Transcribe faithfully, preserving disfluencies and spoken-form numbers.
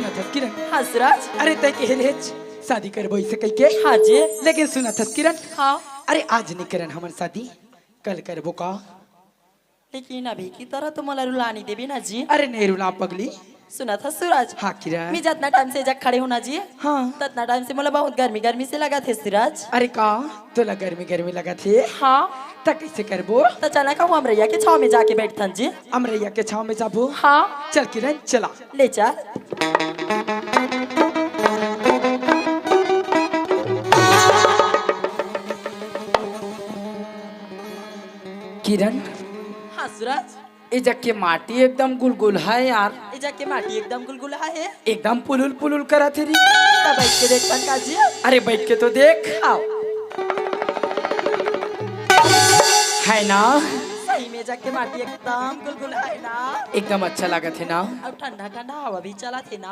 सुनत हस किरण? हाँ सूरज। अरे तैं कहे रहेच शादी करबो अइसे कहिके। हाँ जी। लेकिन सुनत हस किरण? हाँ। अरे आज नइ करन हमन शादी, कल करबो का? लेकिन अभी की तरह तो मोला रुला नइ देबे ना जी। अरे नइ रुलांव पगली। सुनत हस सूरज? हाँ किरण। मैं जतना टाइम से एजग खड़े हों ना जी, हाँ। ततना टाइम से मोला बहुत गर्मी गर्मी से लगत हे सूरज। अरे का तोला गर्मी गर्मी लगत हे? हाँ। त कइसे करबो? त चला कहूँ अमरैया के छाँव में जाके बइठथन जी। अमरैया के छाँव में जाबो? हाँ। चल किरण चला। ले चल। किरण। हाँ सूरज। एजग के माटी एकदम गुलगुल हे यार। एजग के माटी एकदम गुलगुल हे। एकदम पुलुल पुलुल करत हे रे। त बइठ के देखथन का जी? अरे बइठ के तो देख। आओ। हे ना? सही में एजग के माटी एकदम गुलगुल हे ना? एकदम अच्छा लागत हे ना? अउ ठंडा ठंडा हवा भी चलत हे ना?